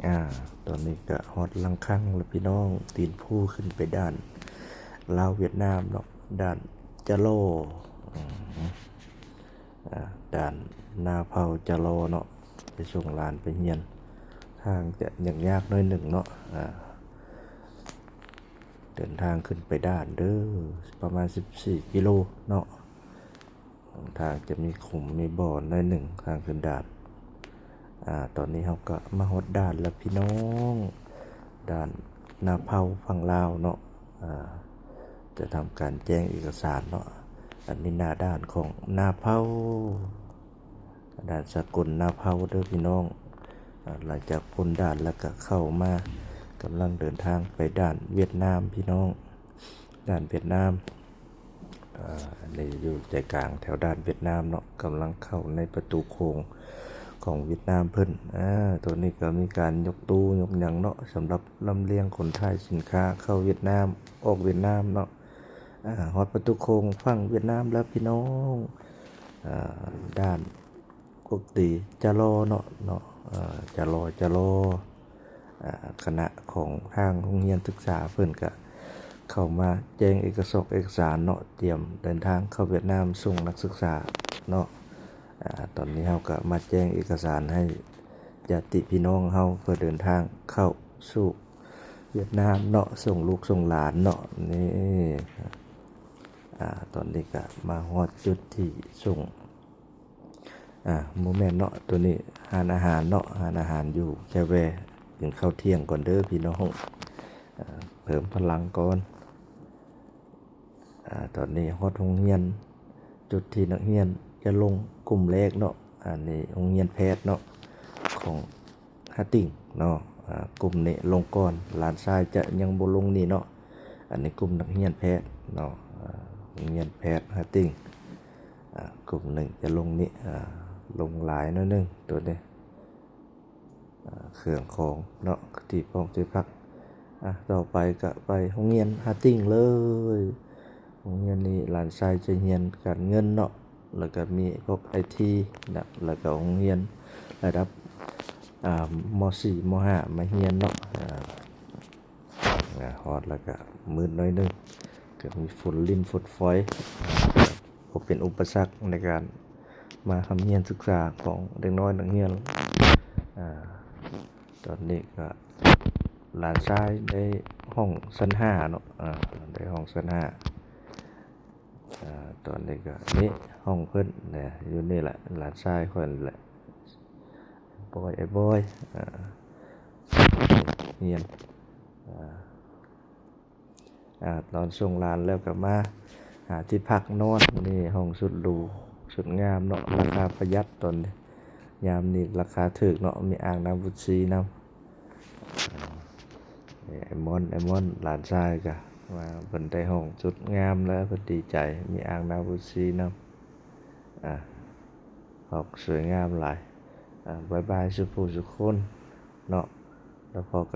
ອາ ຕອນນີ້ກະຮອດຫຼັງຄັງແລ້ວພີ່ນ້ອງ, ຕີນພູຂຶ້ນໄປດ່ານລາວຫວຽດນາມເນາະ, ດ່ານຈະລໍ ອືມ ອາ ດ່ານນາເພົາຈະລໍເນາະ, ໄປສົ່ງຫຼານໄປຮຽນ. ທາງຈະຫຍຸ້ງຍາກໜ້ອຍໜຶ່ງເນາະ, ອາ ເດີນທາງຂຶ້ນໄປດ່ານເດີ ປະມານສິບສີ່ກິໂລເນາະ. ທາງຈະມີຂຸມມີບໍ່ໜ້ອຍໜຶ່ງ ທາງຂຶ້ນດ່ານ. ອາ ຕອນນີ້ເຮົາກະມາຮອດດ່ານແລ້ວພີ່ນ້ອງ, ດ່ານນາເພົາຝັ່ງລາວເນາະ. ອາ ຈະທຳການແຈ້ງເອກະສານເນາະ. ອັນນີ້ໜ້າດ່ານຂອງນາເພົາ, ດ່ານສາກົນນາເພົາເດີພີ່ນ້ອງ. ອາ ຫຼັງຈາກພົ້ນດ່ານແລ້ວກະເຂົ້າມາ, ກຳລັງເດີນທາງໄປດ່ານຫວຽດນາມພີ່ນ້ອງ, ດ່ານຫວຽດນາມ. ອາ ອັນນີ້ຢູ່ໃຈກາງແຖວດ່ານຫວຽດນາມເນາະ, ກຳລັງເຂົ້າໃນປະຕູໂຂງຂອງຫວຽດນາມເພິ່ນ. ອາ ໂຕນີ້ກໍມີການຍົກຕູ້ຍົກຫຍັງເນາະ, ສຳລັບລຳລຽງຂົນຖ່າຍສິນຄ້າເຂົ້າຫວຽດນາມ ອອກຫວຽດນາມເນາະ. ອາ ຮອດປະຕູໂຂງຝັ່ງຫວຽດນາມແລ້ວພີ່ນ້ອງ. ອາ ດ່ານ ກົກຕີຈະລໍເນາະ ເນາະ ເອີ ຈະລໍ ຈະລໍ ອາ ຄະນະຂອງທາງໂຮງຮຽນສຶກສາເພິ່ນກະເຂົ້າມາແຈ້ງເອກະສອກເອກະສານເນາະ, ຕຽມເດີນທາງເຂົ້າຫວຽດນາມສົ່ງນັກສຶກສາເນາະ. ອາ ຕອນນີ້ເຮົາກະມາແຈ້ງເອກະສານໃຫ້ຍາດຕິພີ່ນ້ອງເຮົາ ເພື່ອເດີນທາງເຂົ້າສູ່ຫວຽດນາມເນາະ, ສົ່ງລູກສົ່ງຫຼານເນາະ. ນີ້ ອາ ຕອນນີ້ກະມາຮອດຈຸດທີ່ສົ່ງ ອາ ບໍ່ແມ່ນເນາະ, ໂຕນີ້ຮ້ານອາຫານເນາະ, ຮ້ານອາຫານຢູ່ແຄແວ. ກິນເຂົ້າທ່ຽງກ່ອນເດີພີ່ນ້ອງ, ອາ ເພີ່ມພະລັງກ່ອນ. ອາ ຕອນນີ້ຮອດໂຮງຮຽນ, ຈຸດທີ່ນັກຮຽນຈະລົງກຸ່ມແລກເນາະ. ອັນນີ້ໂຮງຮຽນແພດເນາະ ຂອງ ຫາຕິ່ງເນາະ. ອາ ກຸ່ມນີ້ລົງກ່ອນ, ຫຼານຊາຍຈະຍັງບໍ່ລົງນີ້ເນາະ. ອັນນີ້ກຸ່ມນັກຮຽນແພດເນາະ, ອາ ໂຮງຮຽນແພດຫາຕິ່ງ. ອາ ກຸ່ມໜຶ່ງຈະລົງນີ້, ອາ ລົງຫຼາຍໜ້ອຍໜຶ່ງໂຕນີ້. ອາ ເຄື່ອງຂອງເນາະ, ທີ່ພອກທີ່ພັກ. ອາ ຕໍ່ໄປກະໄປໂຮງຮຽນຫາຕິ່ງເລີຍ. ໂຮງຮຽນນີ້ຫຼານຊາຍຈະຮຽນການເງິນເນາະ, ແລ້ວກະມີພວກໄອທີນະ, ແລ້ວກະໂຮງຮຽນລະດັບ ອາ ມໍສີ່ ມໍຫ້າ ມາຮຽນເນາະ. ອາ ອາ ຮອດແລ້ວກະມືດໜ້ອຍໜຶ່ງ, ກະມີຝຸ່ນລິນຝົນຝອຍ, ກະບໍ່ເປັນອຸປະສັກໃນການມາຮ່ຳຮຽນສຶກສາຂອງເດັກນ້ອຍນັກຮຽນ. ອາ ຕອນນີ້ກະຫຼານຊາຍໄດ້ຫ້ອງຊັ້ນຫ້າເນາະ, ອາ ໄດ້ຫ້ອງຊັ້ນຫ້າ. ອາ ຕອນນີ້ກະນີ້ຫ້ອງເພິ່ນນະ, ຢູ່ນີ້ແຫຼະ ຫຼານຊາຍຂ້ອຍນີ້ແຫຼະ ບອຍ ອ້າຍບອຍ ອາ ຮຽນ. ອາ ອາ ຕອນສົ່ງຫຼານແລ້ວກໍມາຫາທີ່ພັກນອນ. ນີ້ຫ້ອງສຸດຫຼູສຸດງາມເນາະ, ລາຄາປະຢັດຕອນນີ້, ຍາມນີ້ລາຄາຖືກເນາະ, ມີອ່າງນ້ຳວຸດຊີນຳ. ອາ ນີ້ອ້າຍມ່ອນ ອ້າຍມ່ອນ ຫຼານຊາຍກະວ່າເພິ່ນໄດ້ຫ້ອງສຸດງາມແລ້ວ ເພິ່ນດີໃຈ, ມີອ່າງນ້ຳວຸດຊີນຳ. ອາ ຫ້ອງສວຍງາມຫຼາຍ. ອາ ບາຍບາຍສູ່ຜູ້ສູ່ຄົນເນາະ, ແລ້ວພໍ້ກັນ.